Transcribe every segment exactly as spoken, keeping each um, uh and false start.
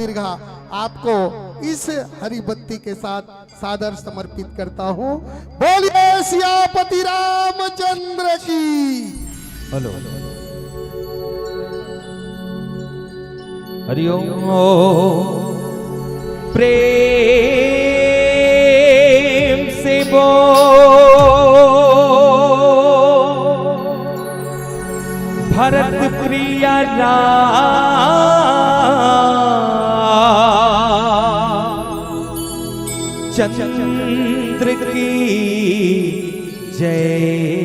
दीर्घा आपको इस हरी बत्ती के साथ सादर समर्पित करता हूँ। बोलिए सियापति रामचंद्र की। हेलो। हरिओम। प्रेम से बोल भरत प्रिया रामचंद्र की जय।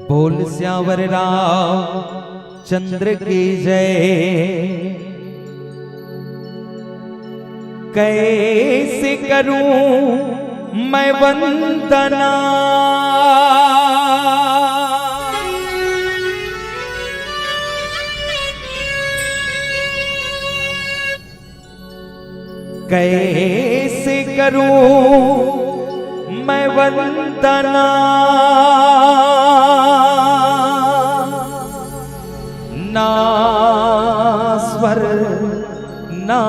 बोल सियावर रामचंद्र की जय। कैसे करूं मैं वंदना, कैसे करूं मैं वंदना। ना स्वर ना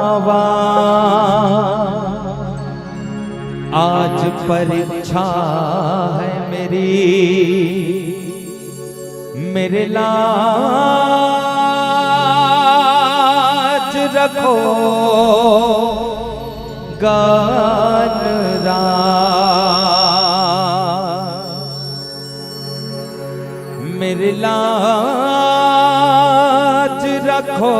आवाज, आज परीक्षा है मेरी, मेरे लाज रखो गणराज। मेरे लाज रखो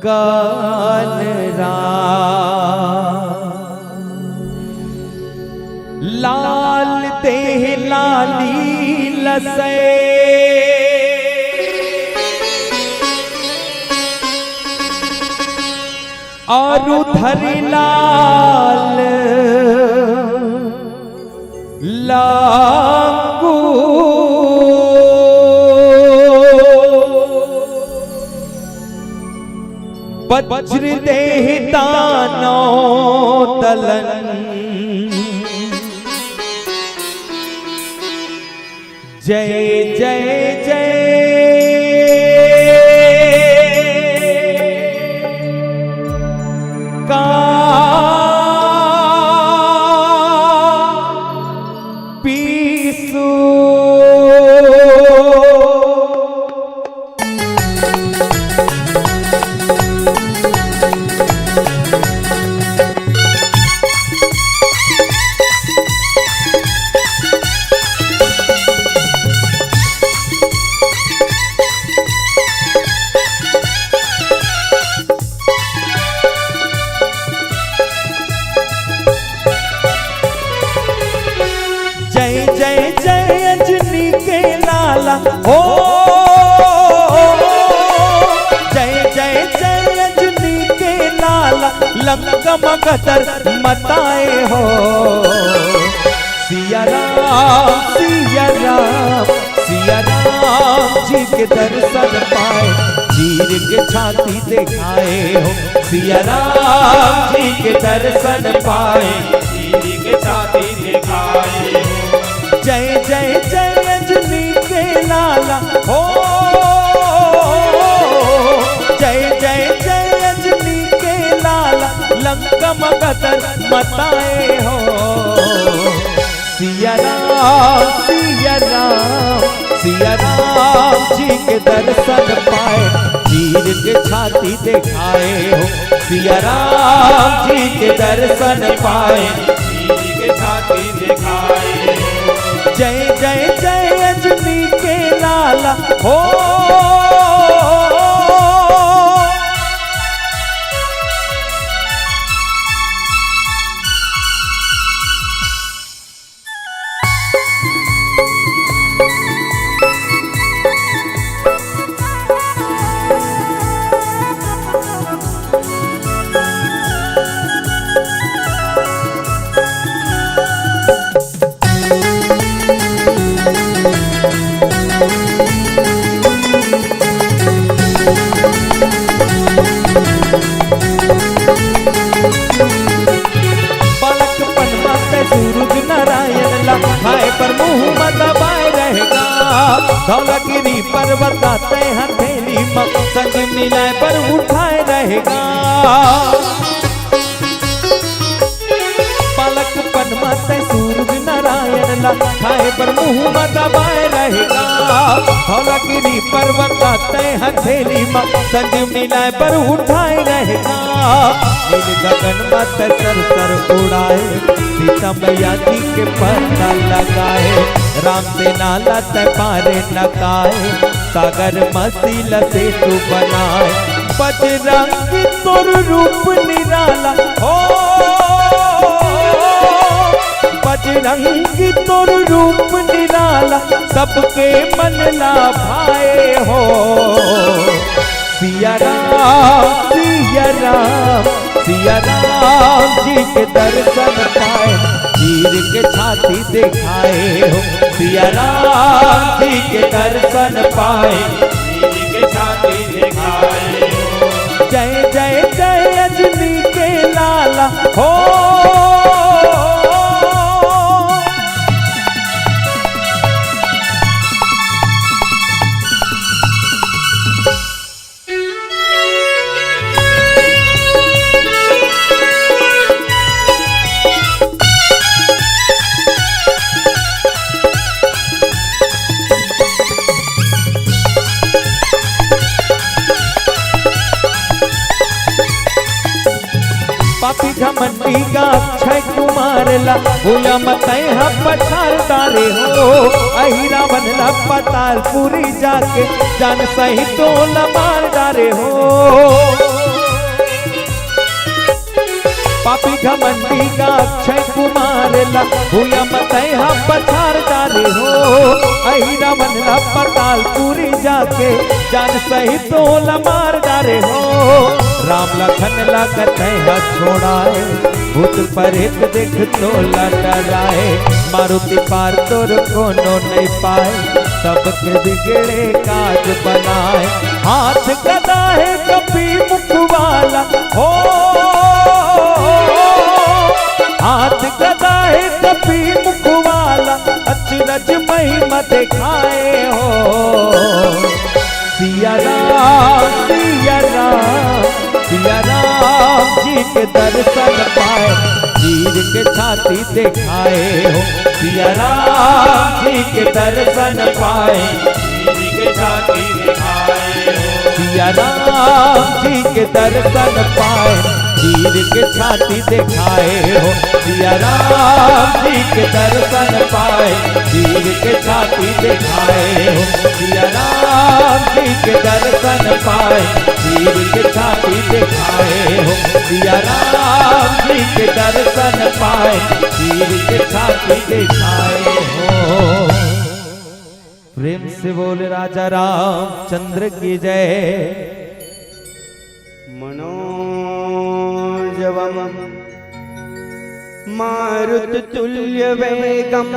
गणराज। लाल देह लाली लसै, अरु धरि लाल लांगू। वज्र देहि दानव दलन। जय जय जय का पीसू। जय जय जय अंजनी के लाला हो। जय जय जय अंजनी के लाला, लंका मगदर मताए हो। सिया राम सिया राम सिया राम जी के दर्शन पाए, चीर के छाती दिखाए हो। सिया राम जी के दर्शन पाए, चीर के छाती दिखाए हो। जय जय जय अंजनी के लाला हो। जय जय जय अंजनी के लाला, लंका मगदर मताए हो। सिया राम सिया राम सिया राम जी के दर्शन पाए, चीर के छाती दिखाए हो। सिया राम जी के दर्शन पाए, चीर के छाती दिखाए हो। जय जय जय अंजनी के लाला हो। बालकपन म तैं सूरज नारायण ला खाए बर मुंह म दबाए रहेगा। धौलागिरी पर्वत ला तैं हथेली म संजीवनी लाए बर उठाए रहेगा। बालकपन म तैं सूरज नारायण ला खाए बर मुंह म दबाए रहेगा। धौलागिरी पर्वत ला तैं हथेली म संजीवनी लाए बर उठाए रहेगा। नील गगन म तैं सर सर उड़ाए, सीता मैया जी के पता लगाए। राम सेना ला तैं पारे नकाए, सागर म सीला सेतु बनाए। बजरंग तोर रूप निराला हो, बजरंग रंग तोर रूप निराला, सबके मन ला भाए हो। सिया राम, सिया राम, सिया राम जी के दर्शन पाए, चीर के छाती दिखाए हो। सिया राम जी के दर्शन पाए, चीर के छाती दिखाए हो। जय जय जय अजनी के लाला हो। पापी घमंडी का अक्षय कुमार ला, भूया मत ह पछार डारे हो। अहि रावण ला पतालपुरी जाके, जान सहित तोला मार डारे हो। पापी घमंडी का अक्षय कुमार ला, भूया मत ह पछार डारे हो। अहि रावण ला पतालपुरी जाके, जान सहित तोला मार डारे हो। राम लखन ला कतै ह छोड़ाए, भूत परेत देख तोला डराए। मारुति पार तोर कोनो नहीं पाए, सबके बिगड़े काज बनाए। हाथ गदा हे कपी मुख वाला हो, हाथ गदा हे कपी मुख वाला, अचरज महिमा दिखाए हो। सिया राम, सिया राम, सिया राम जी के दर्शन पाए, चीर के छाती दिखाए हो। सिया राम जी के दर्शन पाए, चीर के छाती दिखाए हो। सिया राम जी के दर्शन पाए, चीर के छाती दिखाए हो। सिया राम जी के दर्शन पाए, चीर के छाती दिखाए हो। सिया राम जी के दर्शन पाए, चीर के छाती दिखाए हो। सिया राम जी के दर्शन पाए, चीर के छाती दिखाए हो। प्रेम से बोल राजा रामचंद्र की जय। मनोजवम मारुत तुल्य वेगम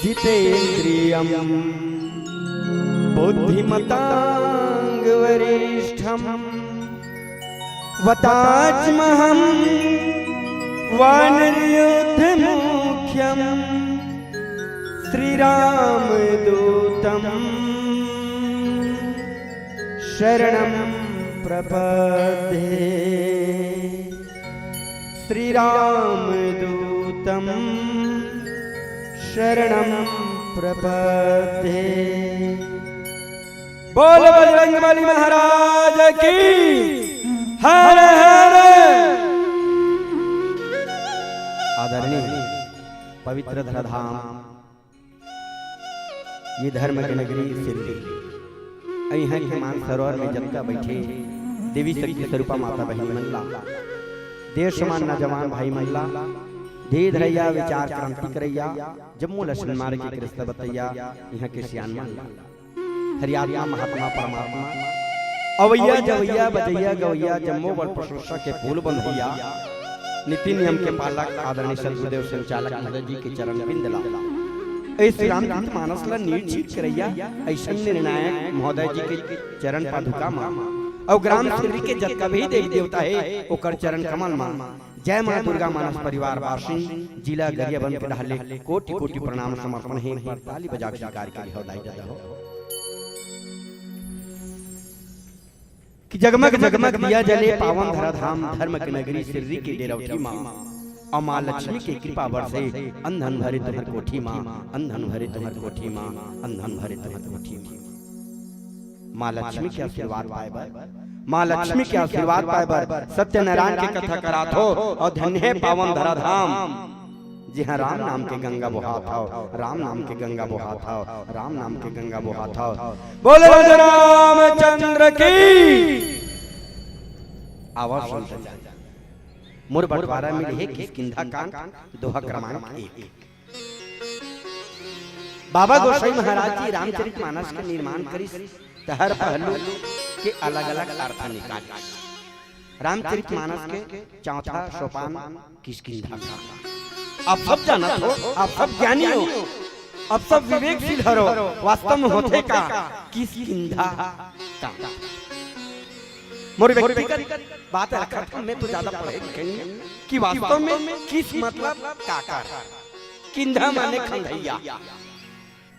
जितेंद्रियम बुद्धिमतांग वरिष्ठम। वताचमहं वानरयूथमुख्यं श्रीरामदूतं शरणं प्रपद्ये। श्रीरामदूतं शरणं प्रपद्ये। बोल बजरंग बली महाराज की। हर हर। आदरणीय पवित्र धराधाम, ये धर्म के नगरी सिरडी, इहाँ के मानसरोवर में जतका बइठे देवी शक्ति स्वरूपा माता बहिनी मन ला, देश मान नौजवान भाई मन ला, धीर धरैया, विचार क्रांति करैया, जम्मो ल सन्मार्ग के रस्ता बतैया, इहाँ के सियान मन ला। हरि आत्मा महात्मा परमात्मा, अवैया जवैया बजैया गवैया जम्मो बर प्रशंसा के फूल बंधैया, नीति नियम के पालक आदरणीय सदगुरुदेव संचालक महोदय जी के चरण बिंद ला, इस रामचरित मानस ला निर्जीव करैया ऐसन निर्णायक महोदय जी के चरण पादुका मा, अउ ग्राम सिरडी के जतका भी देवी देवता हे ओकर चरण कमल मा जय माँ दुर्गा मानस परिवार बासिंग जिला गरियाबंद के डहार ले कोटि कोटि प्रणाम समर्पण हे। एक बार ताली बजा के जयकार के हो दाई ददा हो। कि जगमग जगमग दिया जले पावन धरा धाम धर्म के नगरी सिरडी के डेरौठी मा। अउ माँ लक्ष्मी के कृपा बरसे अंधन भरे तुंहर कोठी मा, अंधन भरे तुंहर कोठी मा, अंधन भरे तुंहर कोठी मा। माँ लक्ष्मी के आशीर्वाद पाए बर, माँ लक्ष्मी के आशीर्वाद पाए बर सत्यनारायण के कथा करात हो। अउ धन्य हे पावन धरा धाम, जिहाँ राम नाम के गंगा बोहात हव, राम नाम के गंगा बोहात हव, राम नाम के गंगा बोहात हव। बोले राजा रामचंद्र की। आवाज सुन सकते हैं। मोर बंटवारा मिले हे किष्किंधा कांड, दोहा क्रमांक एक। बाबा गोसाई महाराज जी रामचरित मानस के निर्माण करिस, त हर पहलू के अलग-अलग अर्थ निकालिस। रामचरित मानस के चौथा सोपान किष्किंधा कांड। आप सब जानत हो, आप सब ज्ञानी हो, आप सब विवेकशील हरो, वास्तव में होथे का किष्किंधा कांड? मोर व्यक्तिगत बात रखत हंव, मैं तो ज्यादा पढ़े लिखे नइ हंव कि वास्तव में किस मतलब काकर। किंधा माने खंधइया,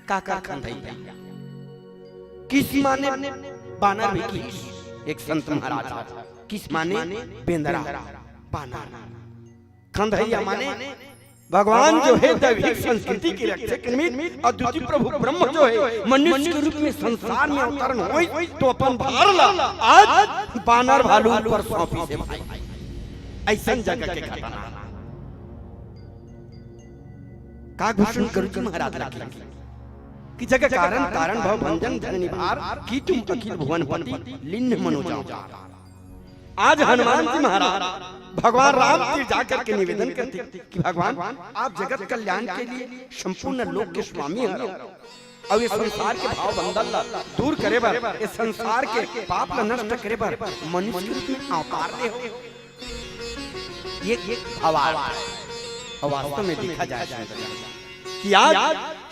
काकर खंधइया। किस माने बानर भी किहिस एक संत महाराज, किस माने बेंदरा, बानर। खंधइया माने भगवान जो हे दैविक संस्कृति के रक्षक निमित्त अद्वितीय प्रभु ब्रह्म जो हे मनुष्य के रूप में संसार में अवतरण होइस, तो अपन भार ला आज बानर भालू ऊपर सौंपिस हे भाई। अइसन जगह के घटना का घोषण करूं जी महाराज ला कि जग कारण तारण भव भंजन जननी भार, कीटुम अखिल भुवन पति लीन्ह मनोज अवतार। आज हनुमान जी महाराज भगवान राम तीर जाकर के निवेदन करथे कि भगवान, आप जगत कल्याण के लिए, संपूर्ण लोक के स्वामी हरो, अउ ये संसार के भाव बंधन ला दूर करे बर, ये संसार के पाप ला नष्ट करे बर मनुष्य के रूप में अवतार ले हो। ये, ये भावार्थ हे। अउ वास्तव में देखा जाए कि आज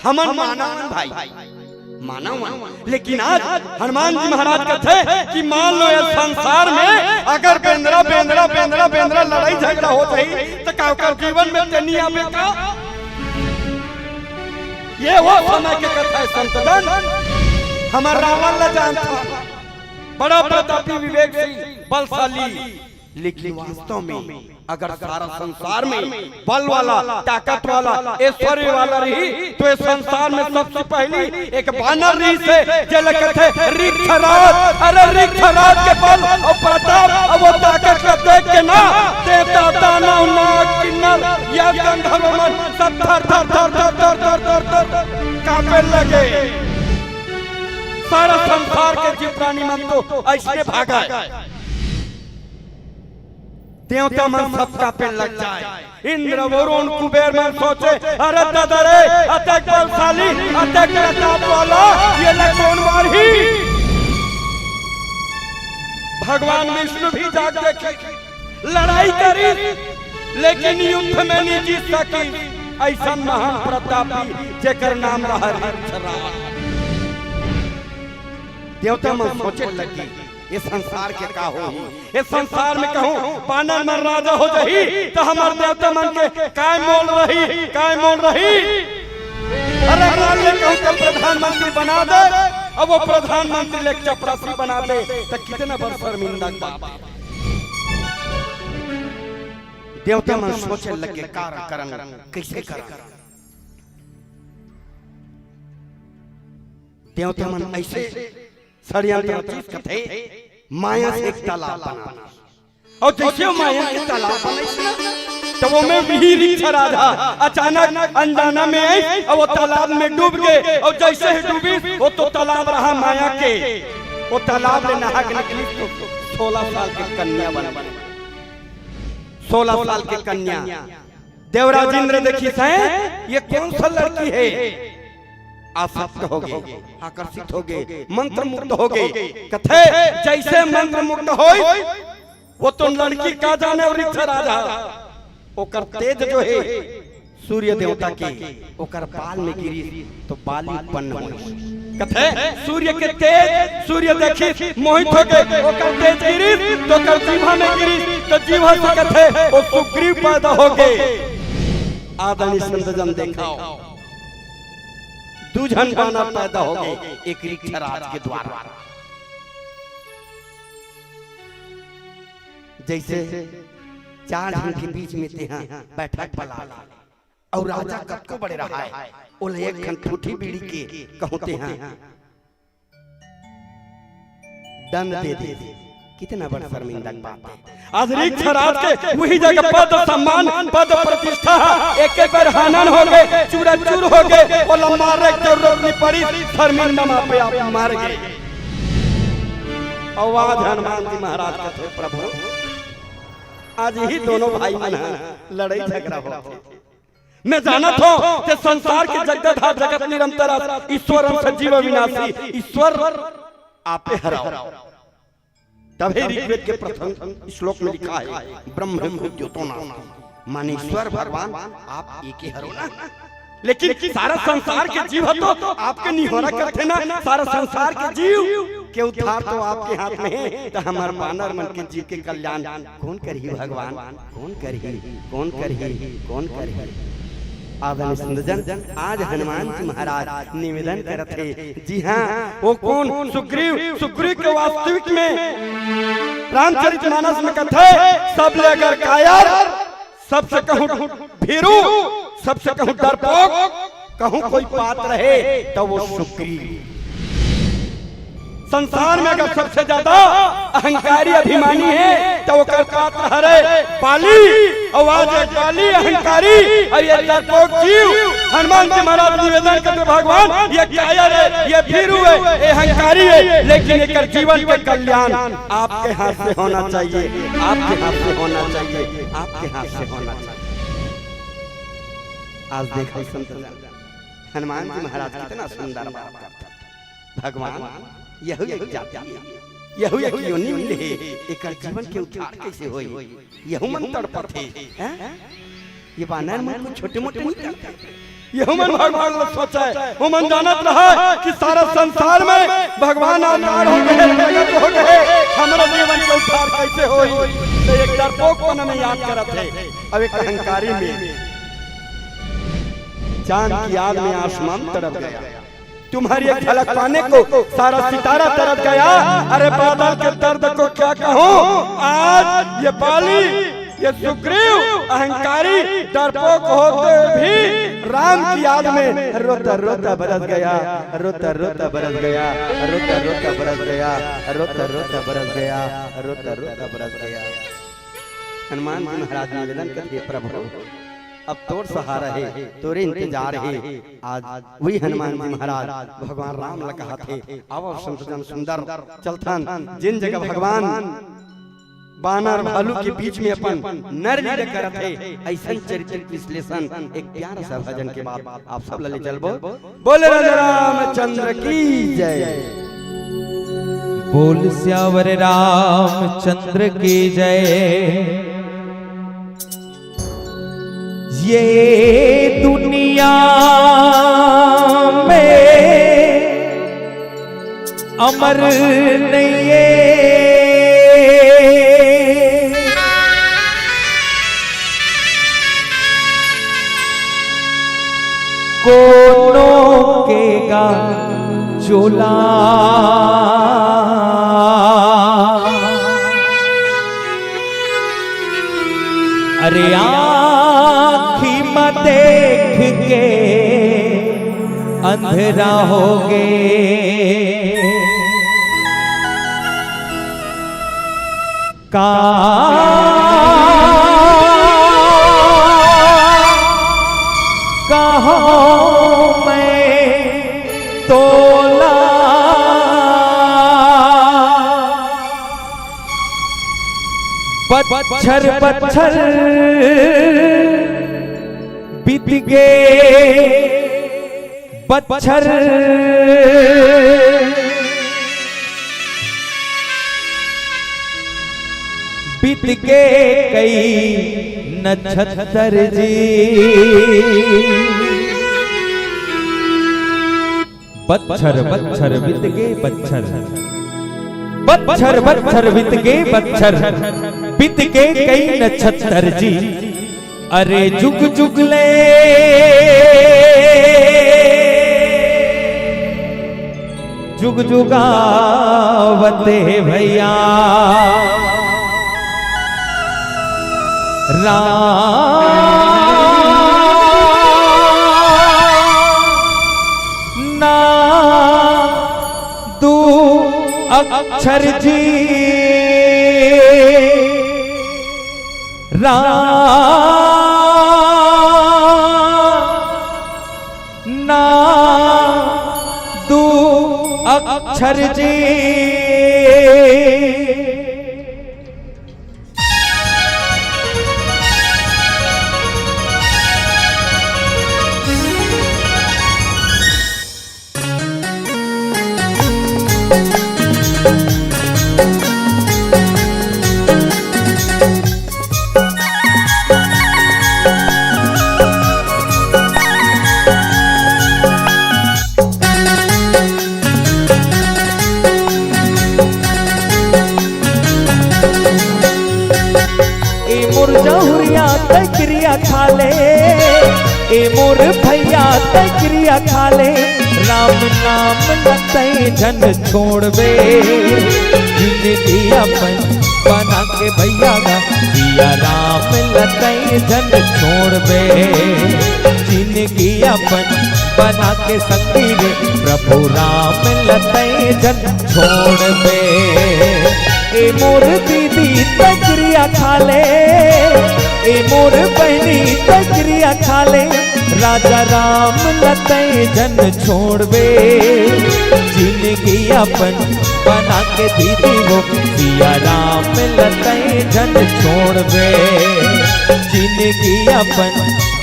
हमन मानव हन भाई, मानव हन, लेकिन आज हनुमान जी महाराज कथे कि मान लो ये संसार में अगर बेंदरा, बेंदरा, बेंदरा, बेंदरा लड़ाई झगड़ा हो जाही, त का ओकर जीवन में तें नइ आबे का? ये वो समय के कथा हे संतजन। हमर रावण ला जानथन, बड़ा प्रतापी, विवेकशील, बलशाली, लेकिन वास्तव में अगर सारा संसार में बल वाला, ताकत वाला, ऐश्वर्य वाला रही, तो ये संसार में सबसे पहली एक बानर रहिस हे, जेला कथे रिक्षराज। अरे रिक्षराज के बल अउ प्रताप अउ वो ताकत ला देख के ना, देवता, दानव, नाग, किन्नर, यक्ष, गंधर्व मन सब थर थर थर थर कांपे लगे। सारा संसार के जीव प्राणी मन तो अइसने भागे। देवता मन सब कांपे लग जाए। इंद्र, वरुण, कुबेर मन सोचे, "अरे ददा रे, अतेक बलशाली, अतेक प्रताप वाला, ये ला कोन मारही?" भगवान विष्णु भी जाग देखे, लड़ाई करिस, लेकिन युद्ध में नइ जीत सकिस। अइसन महान प्रतापी, जेकर नाम रहा रिक्षराज। देवता मन सोचे लगे, ये संसार के का होही? ये संसार में कहूं बानर मन राजा हो जाही, त हमर देवता मन के काय मोल रही, काय मोल रही? अरे मान ले कहूं त प्रधानमंत्री बना दे, अब वो प्रधानमंत्री ले चपरासी बना दे, त कितना बड़ शर्मिंदा के बात हे। देवता मन सोचे लगे, का करन, कइसे करन? देवता मन अइसे षड्यंत्र रचिस कथे, माया से एक तालाब बना दे। अउ जइसे वो माया के तालाब बनइस ना, त ओमे भी रिक्षराज ह अचानक अनजाना में आइस अउ वो तालाब में डूब गे। अउ जइसे ही डूबिस, वो तो तालाब रहा माया के, वो तालाब ले नहा के निकलिस तो सोलह साल के कन्या बन गे। सोलह साल के कन्या। देवराज इंद्र देखिस हे, ये कोन सा लड़की हे? आसक्त हो गे, आकर्षित हो गे, मंत्रमुग्ध हो गे। कथे, जइसे मंत्रमुग्ध होइस, वो तो लड़की का जाने अउ रिक्षराज ह, ओकर तेज जो हे सूर्य देवता के, ओकर बाल में गिरिस तो बाली उत्पन्न होइस। कथे, सूर्य के तेज, सूर्य देखिस, मोहित हो गे, ओकर तेज गिरिस तो ओकर जीभा में गिरिस, तो जीभा से कथे, वो सुग्रीव पैदा हो गे। आदरणीय संतजन देखव, दू झन बानर पैदा हो गे एक रिक्षराज के द्वारा। जइसे चार झन के बीच में तेहा बैठक बला ले, अउ राजा कतको बड़े रहाय, ओला एक ठन ठूठी बीड़ी के कहूं तेहा दंड दे दे। कितना बड़ शर्मिंदा के बात हे। आज रिक्षराज के उही जगह पद सम्मान, पद प्रतिष्ठा ह, एके बेर हनन हो गे, चूरा चूर हो गे, ओला मारे के जरूरत नइ पड़ी, शर्मिंदा म आपे आप मर गे। अउ आज हनुमान जी महाराज कथे, प्रभु, आज ही दोनों भाई मन ह लड़ई झगड़ा होथे। मैं जानत हंव कि संसार के जगतधार जगत निरंतर अस, ईश्वर अंश जीव अविनाशी, ईश्वर आपे हरव। तभे ऋग्वेद के प्रथम श्लोक में लिखा है, "ब्रह्म हूँ ज्योतो नास्ति", माने ईश्वर भगवान आप एके हरो ना। लेकिन सारा संसार के जीव ह तो आपके निहोरा करथे ना, सारा संसार के जीव के उद्धार तो आपके हाथ में हे, त हमर बानर मन के जीव के कल्याण कोन करही भगवान, कोन करही, कोन करही, कोन करही? आदरणीय संतजन, आज हनुमान जी महाराज निवेदन करत हे, जी हाँ, वो कोन सुग्रीव, सुग्रीव के वास्तविक में रामचरितमानस में कथे, "सब ले अगर कायर, सबसे कहूँ भीरू, सबसे कहूँ डरपोक, कहूँ कोई पात्र हे, त वो सुग्रीव।" संसार में अगर सबसे ज्यादा अहंकारी अभिमानी हे, त ओकर पात्र हरे बाली। अउ आज ये बाली अहंकारी अउ ये डरपोक जीव, हनुमान जी महाराज निवेदन करथे, "भगवान, ये कायर हे, ये भीरू हे, ये अहंकारी हे, लेकिन एकर जीवन के कल्याण आपके हाथ से होना चाहिए, आपके हाथ से होना चाहिए, आपके हाथ से होना चाहिए।" आज देखा संत, हनुमान जी महाराज कितना सुंदर बात करथे। भगवान, यहू एक जाति हे, यहू एक योनि मिले हे, एकर जीवन के उद्धार कैसे होई? यहू मन तड़पत हे, हैं? ये बानर मन कुछ छोटे मोटे नहीं करथे। यहू मन भगवान ला सोचे, वो मन जानत रहे कि सारा संसार में भगवान अवतार हो गए, प्रगट हो गए, हमारा जीवन के उद्धार कैसे होई? तो एक डरपोकपन में याद करत हे, अब एक अहंकारी में चांद की याद में आसमान तड़प गया। तुम्हारी एक झलक पाने को सारा सितारा तरस गया। अरे बादल के दर्द को क्या कहूँ, आज ये बाली, ये सुग्रीव अहंकारी डरपोक होते भी राम की याद में रोता रोता बरस गया, रोता रोता बरस गया, रोता रोता बरस गया, रोता रोता बरस गया, रोता रोता बरस गया। हनुमान जी महाराज निवेदन करथे, "प्रभु, अब तोर सहारा हे, तोरे इंतजार हे।" आज वही हनुमान जी महाराज भगवान राम ला कहत हे, "आवव संत जन सुंदर, चलथन, जिन जगह भगवान बानर भालू के बीच में अपन नर लीला करत हे।" अइसन चरित्र विश्लेषण एक प्यारा सा भजन के बाद आप सब ला ले चलबो। बोले राजा रामचंद्र की जय। बोल सियावर रामचंद्र की जय। ये दुनिया में अमर नहीं है कोनो के गा चोला। अरे आँखी म देख के अंधेरा हो गे। का कहो मैं तोला। बच्छर बच्छर बीत गे, बच्छर बीत गे कई नक्षत्र जी। बच्छर बच्छर बीत गे बच्छर, बच्छर बच्छर बीत गे बच्छर, बीत गे कई नक्षत्र जी। अरे जुग जुग ले जुग जुगावत हे भैया। राम ना दू अक्षर जी। राम ना दू अक्षर जी। तै किरिया खा ले, ए मोर भैया तै किरिया खा ले, राम नाम ल तै झन छोड़बे। जिनगी अपन बना के भैया गा, सिया राम ल तै झन छोड़बे। जिनगी अपन बना के संगी रे, प्रभु राम ल तै झन छोड़बे। ए मोर दीदी तै किरिया खा ले, ए मोर बहिनी तै किरिया खा ले, राजा राम ल तै झन छोड़बे। जिनगी अपन बना के दीदी वो, सिया राम ल तै झन छोड़बे। जिनगी अपन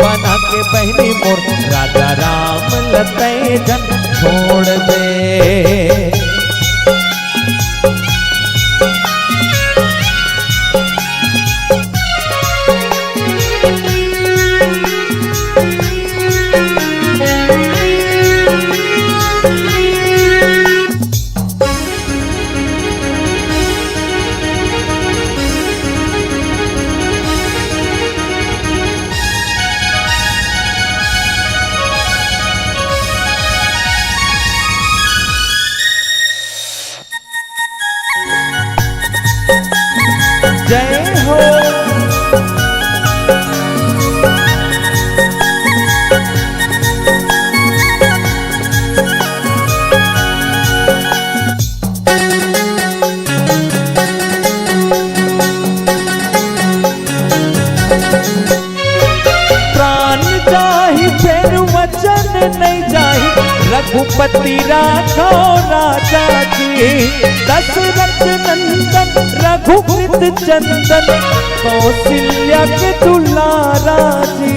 बना के बहिनी मोर, राजा राम ल तै झन छोड़बे। जय हो। प्राण जाही फेर वचन नहीं जाही, रघुपति राघव राजा जी। दशरथ नंदन रघुकृत चंदन, कौशल्या के दुलारा जी।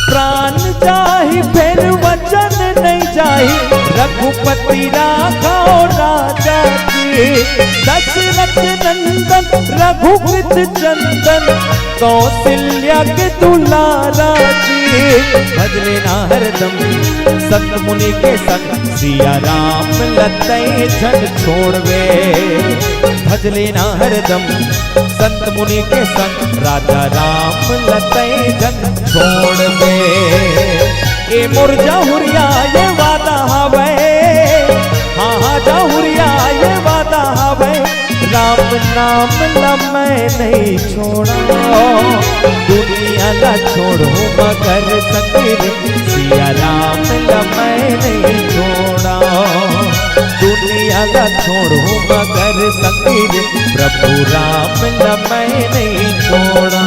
प्राण जाही फेर वचन नहीं जाही, रघुपति राघव राजा जी। दशरथ नंदन रघुकृत चंदन, कौशल्या के दुलारा जी। भज लेना हरदम संत मुनि के संग, सिया राम ल तै झन छोड़बे। भज लेना हरदम संत मुनि के संग, राजा राम ल तै झन छोड़बे। ए मोर जहुरिया ये वादा हवै, हाँ, हाँ, जहुरिया ये वादा हवै, राम नाम ल मैं नहीं छोड़ा। दुनिया ला छोड़हूँ मगर संगी रे, सिया राम ला मैं नहीं छोड़ा। दुनिया ला छोड़हूँ मगर संगी रे, प्रभु राम ला मैं नहीं छोड़ा।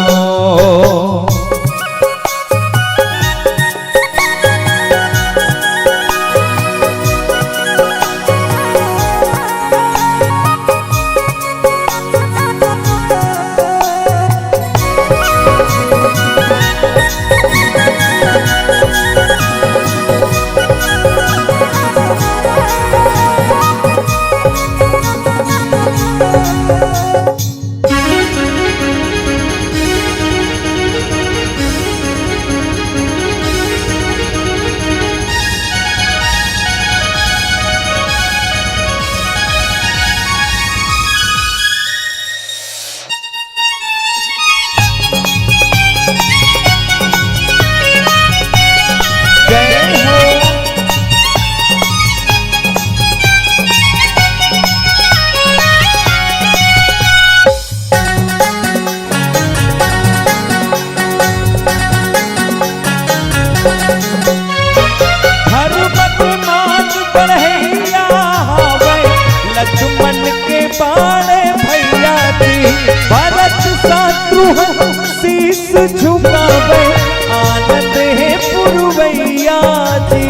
जय हो। धर्म के मान बढ़ैया हवै, लक्ष्मण के बाण भैया जी। भरत शत्रुघ्न शीश झुकावै, आनंद हे पुरवैया जी।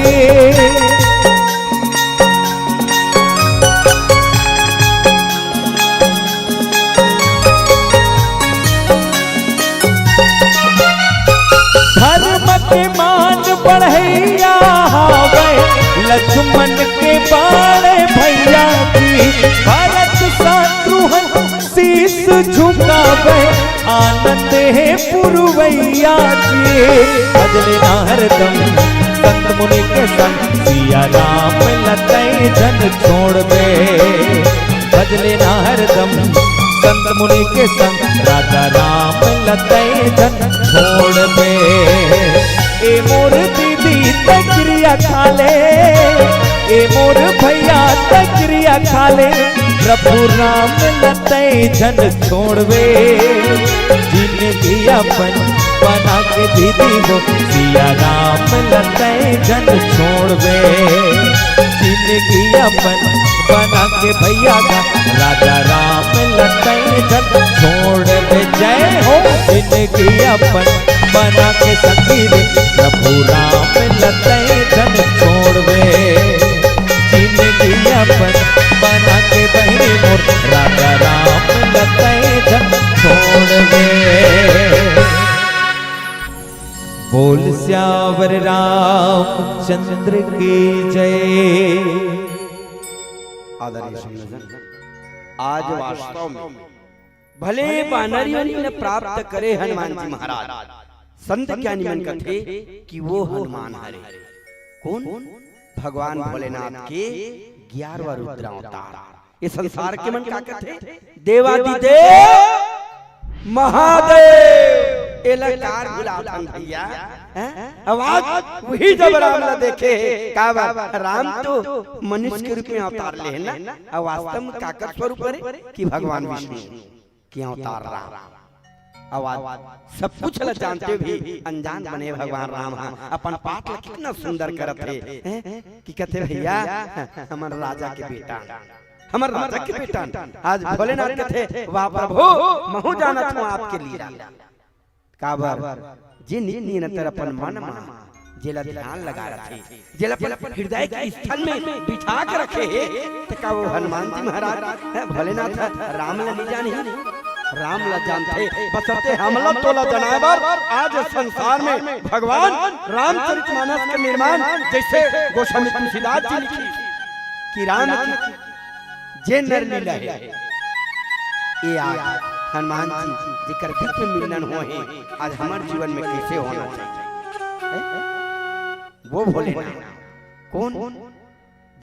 धर्म के मान बढ़ैया हवै, लक्ष्मण के बाण भैया जी। भरत शत्रुघ्न शीश झुकावै, आनंद हे पुरवैया जी। भज लेना हरदम संत मुनि के संग सिया राम ल तैं झन छोड़बे। भज लेना हरदम संत मुनि के संग राजा राम ल तैं झन छोड़बे। ए मोर दीदी तैं किरिया खा ले, ए मोर भैया तैं किरिया खा ले, प्रभु राम ल तैं झन छोड़बे। जिनगी अपन बना के दीदी हो, सिया राम ल तैं झन छोड़बे। जिनगी अपन बना के भैया का, राजा राम ल तैं झन छोड़बे। जय हो। जिनगी अपन बना के सखी रे, प्रभु राम ल तैं झन छोड़बे। जिनगी अपन बना के बहिनी मोर, राजा राम ल तैं झन छोड़बे। बोल सियावर रामचंद्र की जय। आदरणीय संयोजन, आज वास्तव में भले बानर योनि न प्राप्त करे हनुमान जी महाराज, संत ज्ञानी मन कथे कि वो हनुमान हरे। कौन? भगवान भोलेनाथ के ग्यारहवाँ रुद्र अवतार। ये संसार के मन का कथे? देवादिदेव महादेव। एला कार बुलाथन भैया, हैं? आवाज वही जब राम ला देखे हे। काबर? राम तो मनुष्य के रूप में अवतार ले हे ना, अउ वास्तव में काकर स्वरूप हरे कि भगवान विष्णु के अवतार राम। अउ आज सब कुछ ल जानते भी अनजान बने भगवान राम ह अपन पाठ ल कितना सुंदर करत हे, हैं? कि कथे भैया, हमर राजा के बेटा, हमर राजा के बेटा। आज भोलेनाथ कथे, वाह प्रभु, महू जानत हूँ आपके लीला। काबर? जे नित निरंतर अपन मन मा जेला ध्यान लगा रखे, जेला अपन हृदय के स्थल में बिठा के रखे हे, त का वो हनुमान जी महाराज, हैं, भोलेनाथ ह राम ला नइ जानही? राम ला जानथे, बशर्ते हमला तोला जनाए बर आज संसार में भगवान रामचरितमानस के निर्माण, जैसे गोस्वामी तुलसीदास जी लिखिस कि राम की जे नर लीला हे, ए आज हनुमान जी जेकर बीच में मिलन होहे, आज हमर जीवन में कैसे होना चाहिए, हैं? वो भोलेनाथ कौन?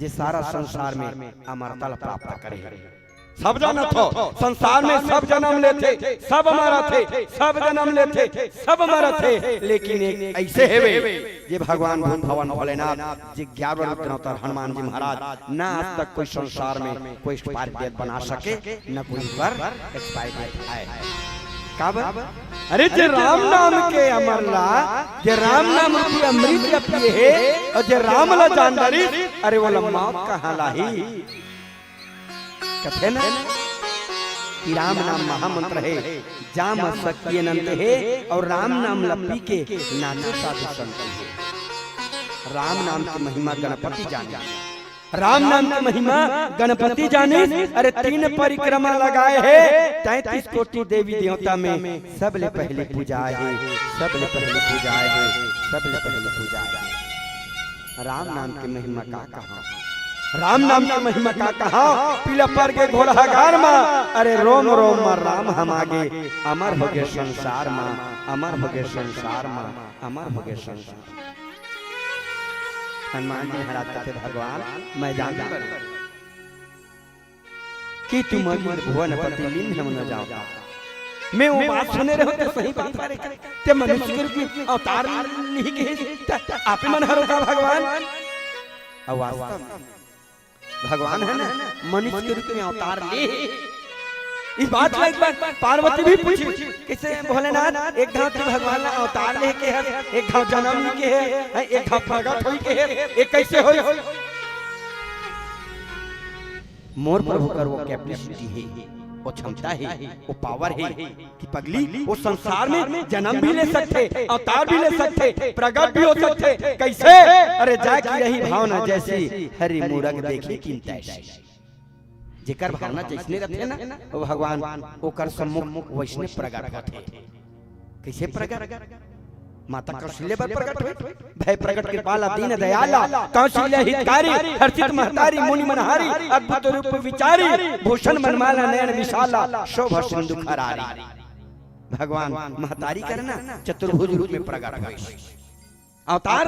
जे सारा संसार में अमरता ल प्राप्त करे हे। सब जानत हो, संसार में सब जनम लेथे, सब मरथे, सब जनम लेथे, सब मरथे, लेकिन एक ऐसे हेवे, जे भगवान भूत भवन भोलेनाथ, जे ग्यारह रुद्र अवतार हनुमान जी महाराज, ना आज तक कोई संसार में कोई एक्सपायर डेट बना सके, न कोई पर एक्सपायर डेट आए। काबर? अरे, जे राम नाम के अमर ला, जे राम नाम रूपी अमृत ला पिए हे, अउ जे राम ला जान डरिस, अरे, ओला मौत कहाँ लाही? कथे ना कि राम नाम महामंत्र हे, जाम शक्ति अनंत हे, अउ राम नाम ला पी के नाचे साधु संत हे। राम नाम के महिमा गणपति जाने। राम नाम के महिमा गणपति जाने। अरे, तीन परिक्रमा लगाए हे, तैंतीस कोटि देवी देवता में सबले पहली पूजा हे, सबले पहली पूजा हे, सबले पहली पूजा हे। राम नाम के महिमा का कहा, राम नाम के महिमा का कहा। पीला पर गे घोड़हा गार मा, अरे रोम रोम मा राम हमा गे, अमर हो गे संसार मा, अमर हो गे संसार मा, अमर हो गे संसार। हनुमान जी महाराज कथे, भगवान, मैं जानत हूँ कि तुम अखिल भुवनपति लीन हो न जावत। मैं वो बात सुने रहेंव, त सही बात हरे, ते मनुष्य के रूप में अवतार लिही के, त आपे मन हरो का भगवान? अउ वास्तव में भगवान हे ना, मनुष्य के रूप में अवतार ले हे। इस बात ला एक बार पार्वती भी पूछिस, कइसे भोलेनाथ, एक घांव तू भगवान ला अवतार ले के हस, एक घांव जनम ले के हे, हैं, एक घांव प्रगट होई के हे, ये कइसे होई? मोर प्रभु कर वो कैपेसिटी हे, वो क्षमता हे, वो पावर हे कि पगली वो संसार में जनम भी ले सकथे, अवतार भी ले सकथे, प्रगट भी हो सकथे। कइसे? अरे जाय कि यही भावना जैसी, हरि मूरख देखे किन तैसी। जेकर भावना जइसने रथे ना, वो भगवान ओकर सम्मुख वइसने प्रगट होथे। कइसे प्रगट? माता कौशल्या बर प्रगट होय। भय प्रगट कृपाला दीन दयाला, कौशल्या हितकारी, हर्षित महतारी मुनि मनहारी, अद्भुत रूप विचारी, भूषण मनमाला नयन विशाला, शोभा सिंधु खरारी। भगवान महतारी कर ना चतुर्भुज रूप में प्रगट होय। अवतार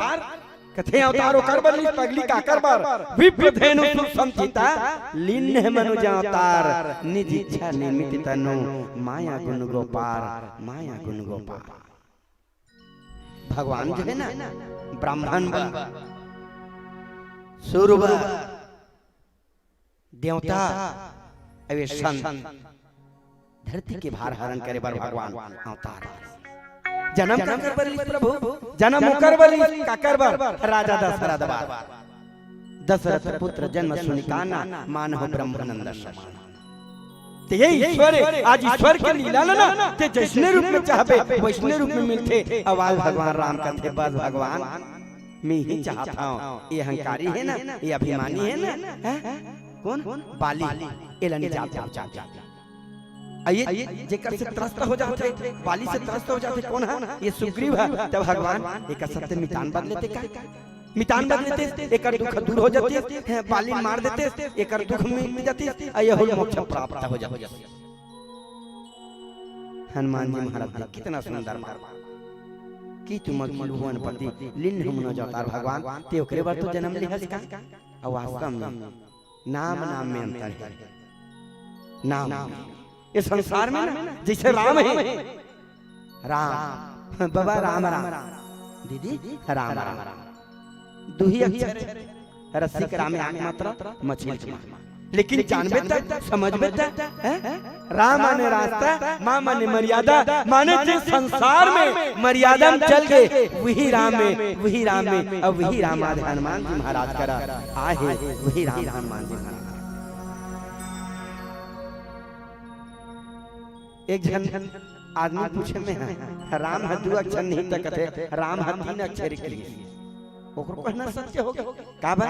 कथे अवतार ओकर बर लिस, पगली काकर बर? विप्र धेनु सुर समझिता, लीन्ह मनुज अवतार, निज इच्छा निमित्त तनु, माया गुण गो पार, माया गुण गो पार। भगवान जो है ना, ब्राह्मण बर, सूर बर, देवता, अउ ये संत, धरती के भार हरण करे बर भगवान अवतार। जनम काकर बर लिस प्रभु? जनम ओकर बर लिस, काकर बर? राजा दशरथ बर। दशरथ पुत्र जन्म सुनि काना, मानहु ब्रह्मानंद समान। ते ये ईश्वर हे, आज ईश्वर के लीला ल ना, ते जइसने रूप में चाहबे, वइसने रूप में मिलथे। अउ आज भगवान राम कथे, बस भगवान, मैं ही चाहत हंव। ये अहंकारी हे ना, ये अभिमानी हे ना, हैं? कोन? बाली। एला निजात पहुंचा दे। अउ ये जेकर से त्रस्त हो जाथे, बाली से त्रस्त हो जाथे, कोन ह? ये सुग्रीव ह। त भगवान, एकर साथे मितान बांध लेते का? मितान बांध लेते, एकर दुख दूर हो जातिस, हैं, बाली मार देते, एकर दुख मिट जातिस, अउ एहू ल मोक्ष प्राप्त हो जातिस। हनुमान जी महाराज जी कितना सुंदर बात कि तुम अखिल भुवन पति, लीन्ह मनुज अवतार। भगवान, ते ओकरे बर तो जनम लेहस का? अउ वास्तव में नाम नाम में अंतर हे। नाम, ये संसार में ना, जइसे राम हे, राम, बाबा राम राम, दीदी राम राम, दुही अक्षर हे। रस्सी के रा में आंख मात्रा, मछली के मा। लेकिन जानबे त, समझबे त, हैं? रा माने रास्ता, मा माने मर्यादा, माने जे संसार में मर्यादा में चल गे, वही राम में, वही राम में, अउ वही राम आज हनुमान जी महाराज करा आए हे, वही राम हनुमान जी महाराज। एक झन आदमी पूछे में ह, राम ह दू अक्षर नहीं त कथे, राम ह तीन अक्षर के। ओकर कहना सत्य हो गे। काबर?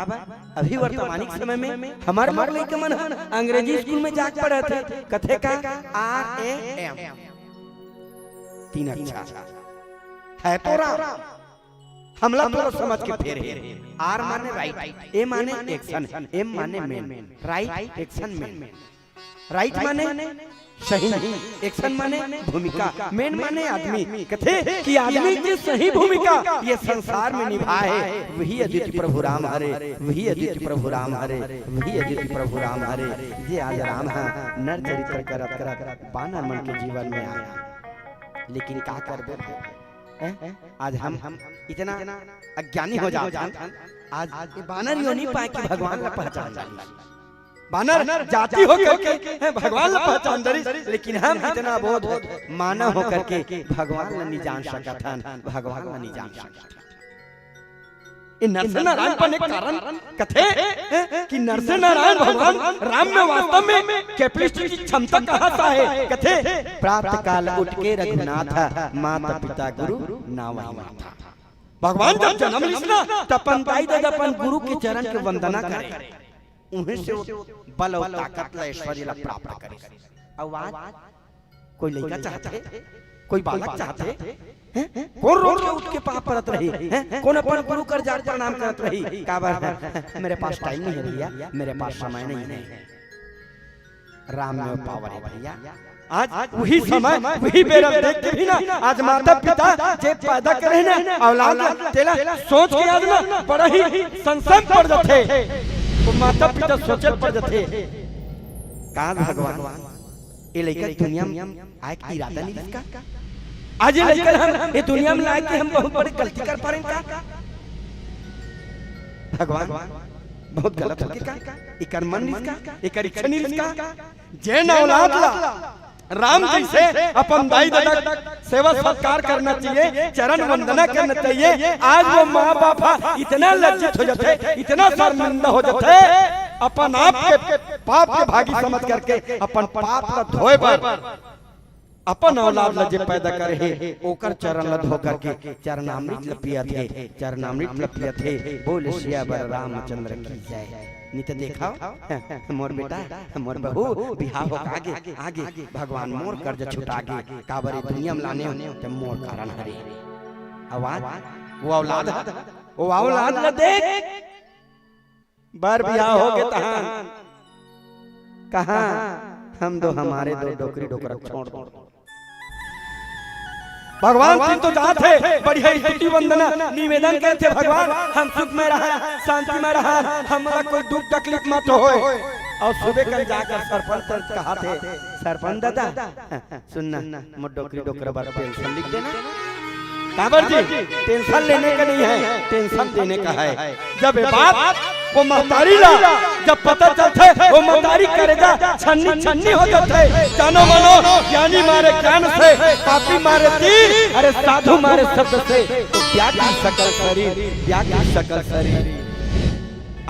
अभी वर्तमानिक समय में हमर लोग लइका मन ह अंग्रेजी स्कूल में जाके पढ़त हे, कथे का? R A M. तीन अक्षर। हे तो राम। हमला थोड़ा समझ के फेर हे। आर माने राइट, ए माने एक्शन, एम माने main. Right, action, main. Right माने सही, एक्शन माने भूमिका, मेन माने आदमी। कथे कि आदमी के सही भूमिका ये संसार में निभाए, वही अद्वितीय प्रभु राम हरे, वही अद्वितीय प्रभु राम हरे, वही अद्वितीय प्रभु राम हरे। जे आज राम ह नर चरित्र करत करत बानर मन के जीवन में आए। लेकिन का करबे भाई, हैं? आज हम इतना अज्ञानी हो जात हन, आज ये बानर योनि पाए कि भगवान ला पहचान जाए। बानर जाति होकर के, हैं, भगवान ला पहचान डरिस, लेकिन हम इतना बोध मानव होकर के भगवान ला नहीं जान सकत हन, भगवान ला नहीं जान सकत हन। ये नर से नारायण बने कारण कथे, हैं, कि नर से नारायण भगवान राम में वास्तव में capacity की क्षमता कहाँ से हे? कथे, प्रातः काल उठ के रघुनाथ, माता पिता गुरु नावहि माथा। भगवान जब जनम लिस ना, त अपन दाई ददा, अपन गुरु के चरण के वंदना करे। उहें से वो बल अउ ताकत ला, ऐश्वर्य ला प्राप्त करे। अउ आज कोई लइका चाहत हे, कोई बालक चाहत हे, हैं? कोन रोज के उठ के पाँव परत रही, हैं? कोन अपन गुरु कर जाके प्रणाम करत रही? काबर? मेरे पास टाइम नहीं है भैया, मेरे पास समय नहीं है। राम में पावर हे भैया। आज वही समय, वही बेरा देख के भी ना, आज माता पिता जे पैदा करे ना औलाद, तेला सोच के आज ना बड़ा ही संशय पड़ जाथे। वो माता पिता सोचे पड़ जाथे, का भगवान, ये लइका दुनिया में आए के इरादा नहीं रखा। आज ये लइका हम ये दुनिया में लाए के हम बहुत बड़ी गलती कर पा रहे हैं का? भगवान, बहुत गलत हो गे का? एकर मन नहीं का, एकर इच्छा नहीं का। जेन औलाद ला राम जइसे अपन दाई ददा सेवा सत्कार करना चाहिए, चरण वंदना करना चाहिए, आज वो माँ बाप ह इतना लज्जित हो जाथे, इतना शर्मिंदा हो जाथे, अपन आप के पाप के भागी समझ करके अपन पाप ला धोए बर अपन औलाद ला जे पैदा करे हे, ओकर चरण ला धो करके चरणामृत ला पियत हे, चरणामृत ला पियत हे। बोल सियावर रामचंद्र की जय। नहीं तो देखा, मोर बेटा, मोर बहू, बिहाव हो आगे, आगे भगवान मोर कर्ज छुटा गे, काबर ये दुनिया में लाने हो, ते मोर कारण हरे। आवाज, वो औलाद, वो औलाद ला देख, बर बिहाव हो गे तहान। कहाँ हम दो हमारे दो डोकरी डोकरा छोड़ दो। भगवान तीर तो जात हे, बढ़िया स्तुति वंदना, निवेदन करथे, "भगवान, हम सुख में रहन, शांति में रहन, हमला कोई दुख तकलीफ मत होय।" अउ सुबह कन जाकर सरपंच कहाथे, "सरपंच दादा, सुन ना, मोर डोकरी डोकरा बर पेंशन लिख देना।" काबर जी, टेंशन लेने का नहीं है, टेंशन देने का है। जब ये बात वो महतारी ला जब पता चलथे, वो महतारी करेजा छन्नी छन्नी हो जाथे। जानो मानो, ज्ञानी मारे ज्ञान से, पापी मारे तीर, अरे साधु मारे शब्द से। तो व्याकुल सकल शरीर, व्याकुल सकल शरीर।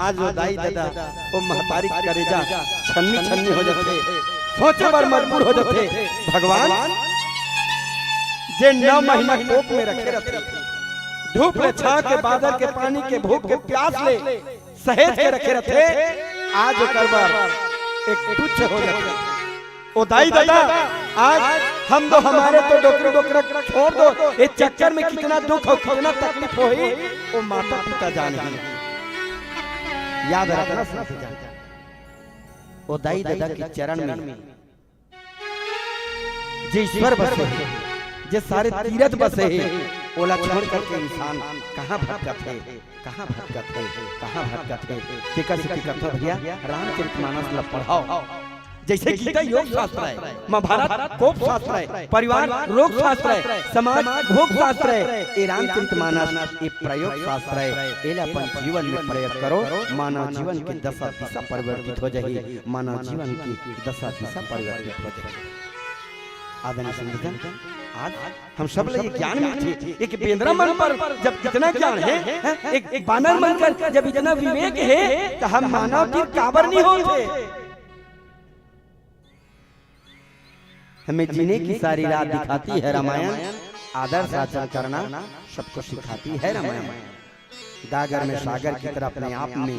आज वो दाई ददा, वो महतारी करेजा छन्नी छन्नी हो जाथे, सोचे बर मजबूर हो जाथे। भगवान जे नौ महीना कोख में रखे रथे, धूप ले, छांव के, बादर के, पानी के, भूख के, प्यास ले सहेज के रखे रथे, आज ओकर बर एक तुच्छ हो जाथे। ओ दाई ददा, आज हम तो हमारे तो डोकरी डोकरा छोड़ दो, ये चक्कर में कितना दुख हो, कितना तकलीफ होही, वो माता पिता जाने ही। याद रखना साथी जान, ओ दाई ददा के चरण में जे ईश्वर बसे हे, जे सारे तीरथ बसे हे, ओला छोड़ करके इंसान कहाँ भटकत हे, कहाँ भटकत हे, कहाँ भटकत हे। तेकर सेती कथों भैया, रामचरित मानस ला पढ़व। जैसे गीता योग शास्त्र हे, महाभारत कोप शास्त्र हे, परिवार रोग शास्त्र हे, समाज भोग शास्त्र हे, ये रामचरित मानस, ये प्रयोग शास्त्र हे, एला अपन जीवन में प्रयोग करो, मानव जीवन के दशा दिशा परिवर्तित हो जाही, मानव जीवन की दशा दिशा परिवर्तित हो जाही। आदरणीय संतजन, आज हम सब ला ये ज्ञान मिलथे, एक बेंदरा मन बर जब इतना ज्ञान हे, हैं, एक, एक बानर मन कर जब इतना विवेक हे, त हम मानव तीर काबर नहीं होथे? हमें जीने की सारी राह दिखाती है रामायण, आदर्श आचरण करना सबको सिखाती है रामायण। गागर में सागर की तरह अपने आप में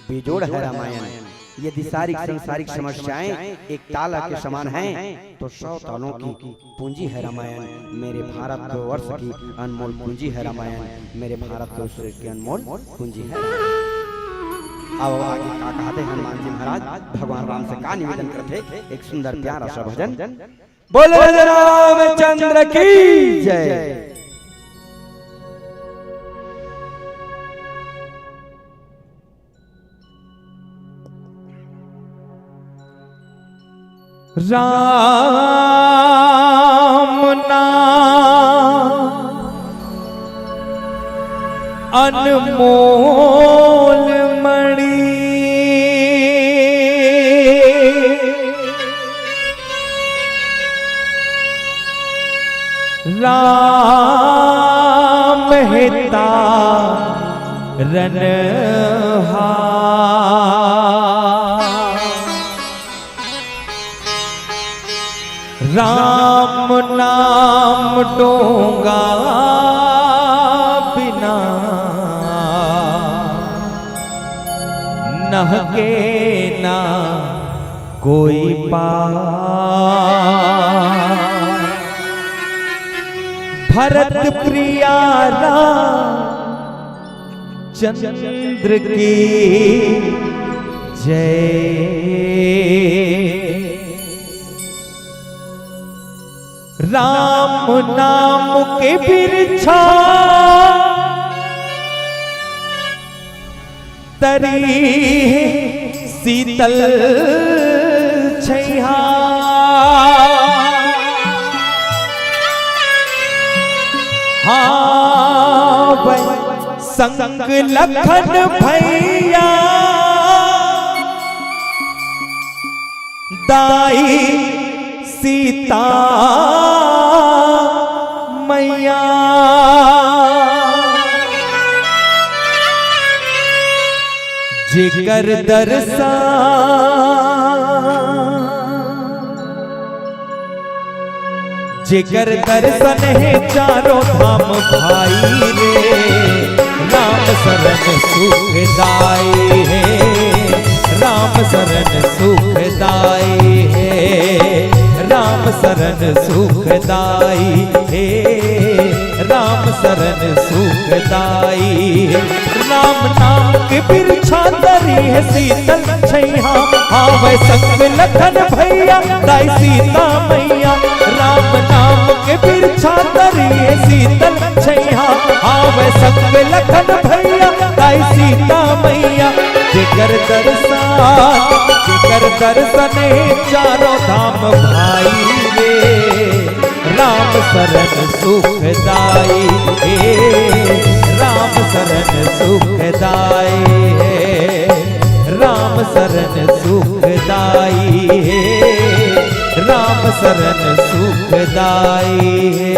बेजोड़ है रामायण। यदि सारिक संसारिक समस्याएं एक ताला के समान हैं, तो सौ तालों की पूंजी है रामायण। मेरे भारत वर्ष की अनमोल पूंजी है रामायण। मेरे भारत वर्ष की अनमोल पूंजी है रामायण। अब आगे का कहते हनुमान जी महाराज, भगवान राम से का निवेदन करते, एक सुंदर प्यारा सा भजन। बोले रामचंद्र की जय। राम नाम अनमोल मणि, राम हिता रनहार। राम नाम डोंगा बिना नहके ना कोई पार। भरत प्रिया राम चंद्र की जय। राम नाम के बिरछा तरी शीतल छैहा। हाँ, वै संग लखन भैया दाई सीता मैया। जेकर दर्शन, जेकर दर्शन हे चारों धाम भाई रे, राम शरण सुखदाई हे, राम शरण सुखदाई हे, राम शरण सुखदाई हे, राम शरण सुखदाई हे। राम नाम के बिरछा तरी हे शीतल छैहा, आवै संग लखन भैया दाई सीता मैया। राम नाम के बिरछा तरिए शीतल छैया, आवे संग लखन भैया, ताई सीता मैया। जेकर दर्शन, जेकर दर्शन चारों धाम भाई रे। राम शरण सुखदाई हे, राम शरण सुखदाई हे, राम शरण सुखदाई हे, राम शरण सुखदाई हे।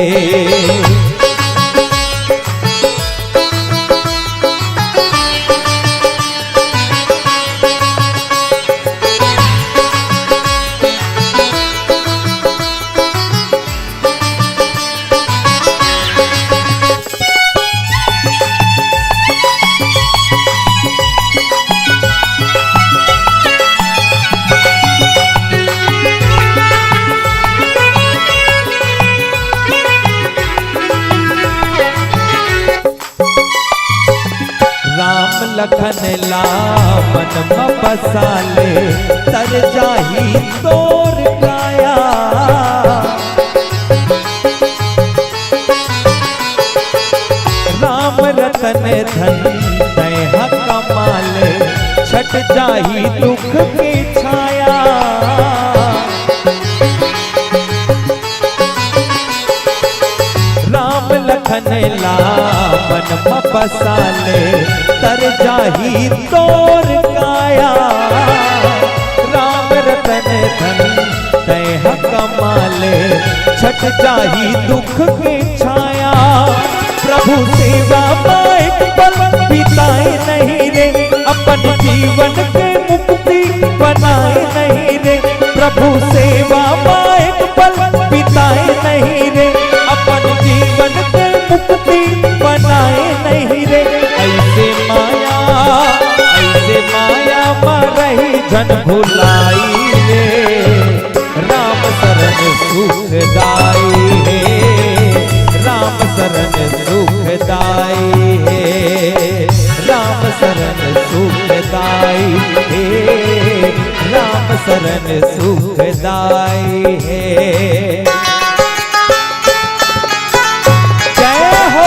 राम लखन ला मन म बसाले, तर जाही तोर काया। राम रतन धन तैं ह कमाले, छट जाही दुख के छाया। राम लखन ला मन म बसाले, तर जाही तोर काया। राम रतन धन तैं ह कमाले, छट जाही दुख के छाया। प्रभु सेवा म एक पल बिताए नहीं रे, अपन जीवन के मुक्ति बनाए नहीं रे। प्रभु सेवा म एक पल बिताए नहीं रे, अपन जीवन के मुक्ति बनाए नहीं रे। ऐसे माया, ऐसे माया म रही झन भुलाई रे। राम शरण सुखदाई हे, राम शरण सुखदाई हे, राम शरण सुखदाई हे, राम शरण सुखदाई हे। जय हो।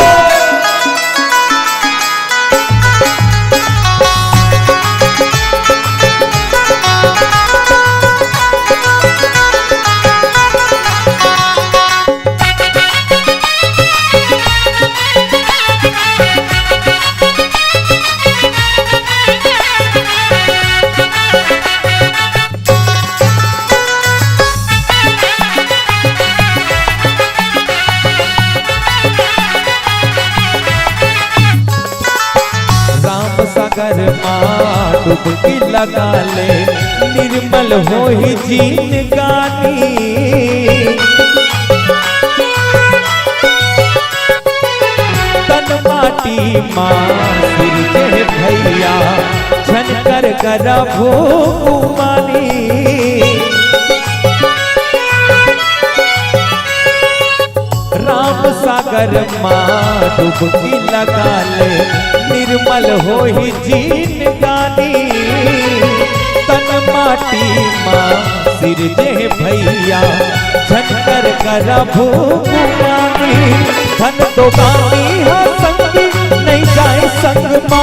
राम सागर मा डुबकी लगा ले, निर्मल होही जिनगानी। तन माटी मा सिरजे भैया, झन कर करबो गुमानी। राम सागर मा डुबकी लगा ले, निर्मल होही जिनगानी। तन माटी मा सिरजे भैया, झन कर करबो गुमानी। धन दोगानी ह संगी, नइ जाय संग मा,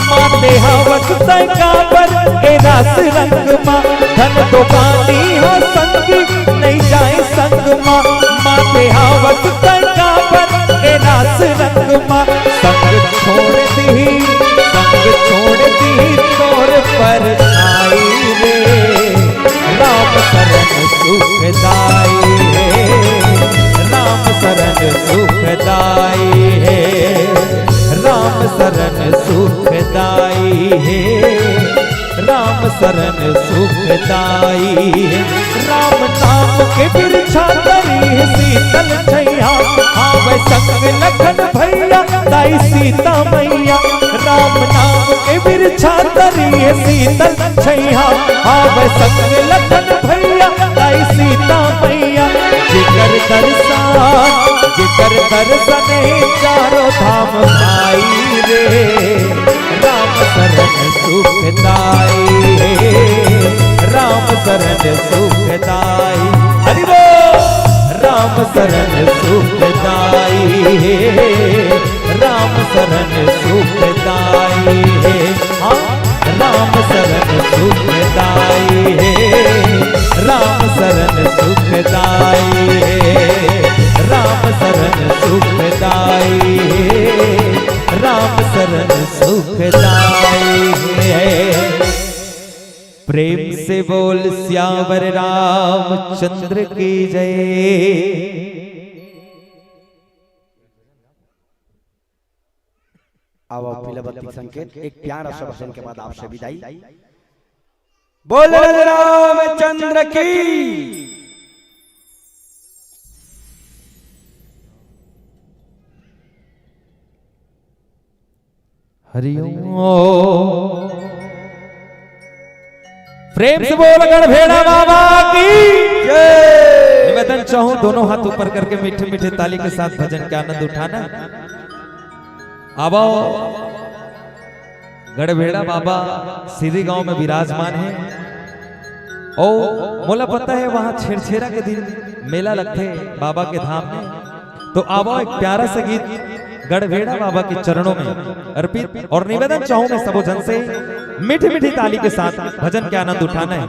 माते हवस तैं काबर ए रास रंग मा। धन दोगानी ह संगी, नइ जाय संग मा, माते हवस तैं काबर ए रास रंग मा। संग छोड़ दिही, संग छोड़ दिही तोर परछाई रे। राम शरण सुखदाई हे, राम शरण सुखदाई हे, राम शरण सुखदाई हे, राम शरण सुखदाई हे। राम नाम के बिरछा तरिए शीतल छैया, आवे संग लखन भैया, ताई सीता मैया। राम नाम के बिरछा तरिए शीतल छैया, आवे संग लखन भैया, ताई सीता मैया। जेकर दर्शन, जेकर दर्शन चारों धाम पाई रे। राम शरण सुखदाई हे, राम शरण सुखदाई। हरि बोल। राम शरण सुखदाई हे, राम शरण सुखदाई हे। हाँ, राम शरण सुखदाई हे, राम शरण सुखदाई हे, राम शरण सुखदाई हे, राम शरण सुखदाई हे। प्रेम से बोल सियावर रामचंद्र की जय। आओ, पीला बत्ती संकेत, एक प्यारा सा भजन के बाद आपसे विदाई। बोल रामचंद्र की। हरिओम। प्रेम से बोल गढ़भेड़ा बाबा की जय। निवेदन चाहूं, दोनों हाथ ऊपर करके मीठे मीठे ताली के साथ भजन के आनंद उठाना। आवा, गढ़भेड़ा बाबा सीधी गांव में विराजमान हे। ओ, मोला पता हे, वहां छेरछेरा के दिन मेला लगथे बाबा के धाम में। तो आवा, एक प्यारा सा गीत गढ़भेड़ा बाबा के चरणों में अर्पित, और निवेदन चाहूं मैं सबो झन से मीठी मीठी ताली के साथ भजन के आनंद उठाना हे।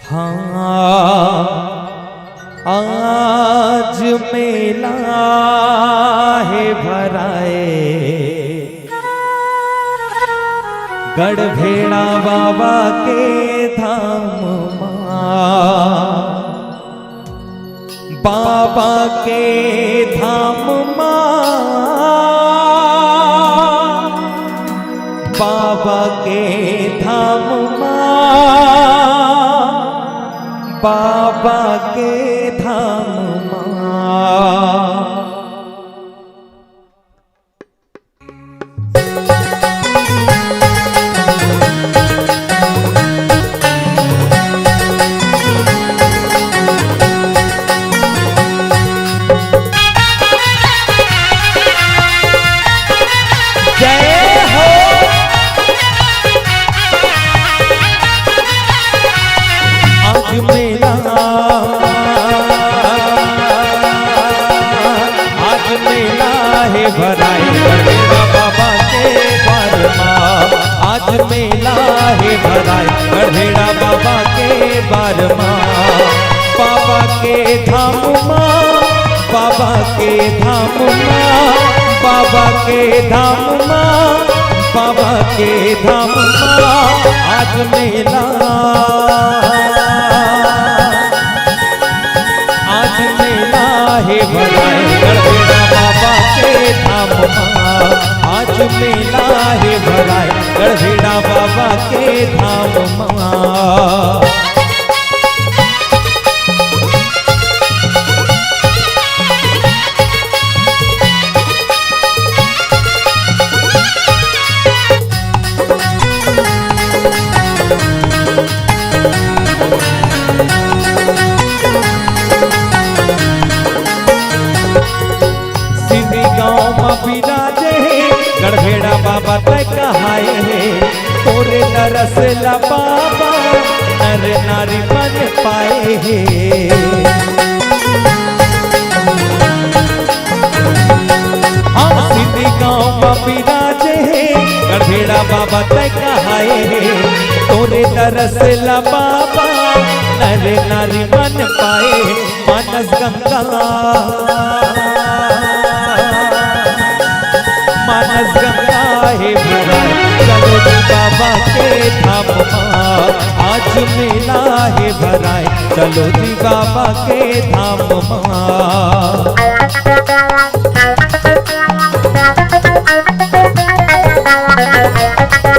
हाँ, आज मेला हे भराए गढ़भेड़ा बाबा के धाम मा, बाबा के धाम मा, बाबा के धाम मा, बाबा के धाम मा। जय हो। आज मेला, आज मेला हे भराए गढ़भेड़ा बाबा के द्वार मा। आज मेला हे भराए गढ़भेड़ा बाबा के द्वार मा। बाबा के धाम मा, बाबा के धाम मा, बाबा के धाम मा, बाबा के धाम मा। आज मेला, आज मेला हे भराए गढ़भेड़ा बाबा के धाम मा। आज मेला हे भराए गढ़भेड़ा बाबा के धाम मा। सीधी गांव म बिराजे हे, गढ़भेड़ा बाबा तैं कहाए हे। तोरे दरस ला बाबा, नर नारी मन पाए हे। हाँ, सीधी गांव म बिराजे हे, गढ़भेड़ा बाबा तैं कहाए हे। तोरे दरस ला बाबा, नर नारी मन पाए। मानस गंगा, मानस गंगा हे भराए, चलो जी बाबा के धाम मा। आज मेला हे भराए, चलो जी बाबा के धाम मा।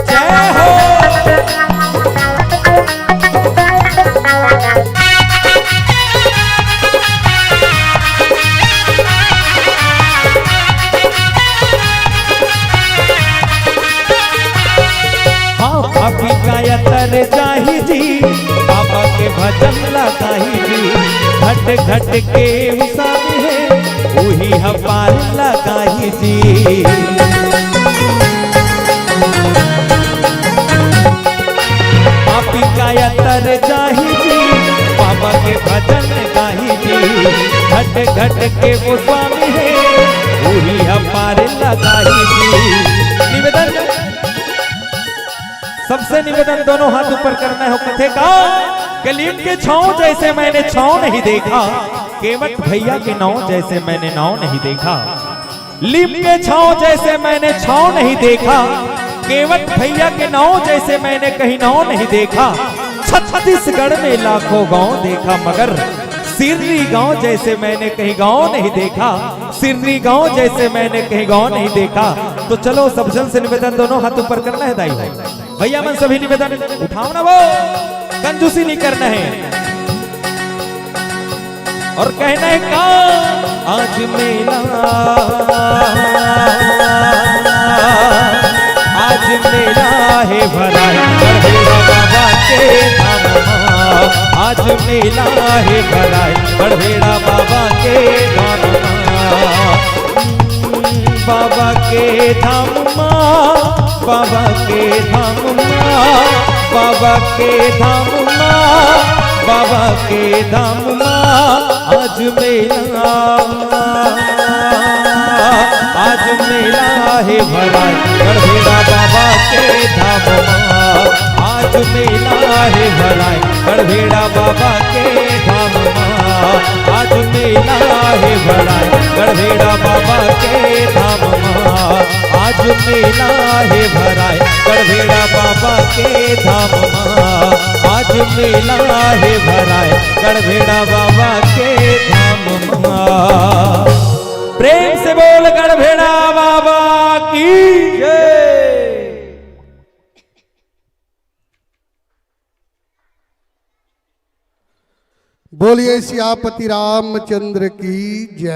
जय हो। हाँ, अभी काया तर जाही जी, बाबा के भजन ला गाही जी। घट घट के उसामी हे, उही ह पार ला गाही जी। पापी काया तर जाही जी, बाबा के भजन गाही घट घट के वो स्वामी हे, उही ह पार लगाही जी। निवेदन, सबसे निवेदन, दोनों हाथ ऊपर करना हे। कथे का कि लीम के छाँव जैसे मैंने छाँव नहीं देखा, केवट भैया के नाव जैसे मैंने नाव नहीं देखा। लीम के छाँव जैसे मैंने छाँव नहीं देखा, केवट भैया के नाव जैसे मैंने कहीं नाव नहीं देखा। छत्तीसगढ़ में लाखों गांव देखा, मगर सिर्री गांव जैसे मैंने कहीं गांव नहीं देखा। सिर्री गांव जैसे मैंने कहीं गांव नहीं देखा। तो चलो, सब जन से निवेदन, दोनों हाथ ऊपर करना हे दाई हो। भैया मन, सभी निवेदन, उठाओ ना वो, कंजूसी नहीं करना हे। और कहना हे का, आज मेला, आज मेला हे भराय गढ़भेड़ा बाबा के धाम मा। आज मेला हे भराय गढ़भेड़ा बाबा के धाम मा। बाबा के धाम मा, बाबा के धाम मा, बाबा के धाम मा, बाबा के धाम मा। आज मेला, आज मेला हे भराय गढ़भेड़ा बाबा के धाम मा। आज मेला हे भराय गढ़भेड़ा बाबा के धाम मा। आज मेला हे भराय गढ़भेड़ा बाबा के धाम मा। आज मेला हे भराय गढ़भेड़ा बाबा के धाम मा। आज मेला हे भराय गढ़भेड़ा बाबा के धाम मा। प्रेम से बोल गढ़भेड़ा बाबा की जय। बोलिए सियापति रामचंद्र की जय।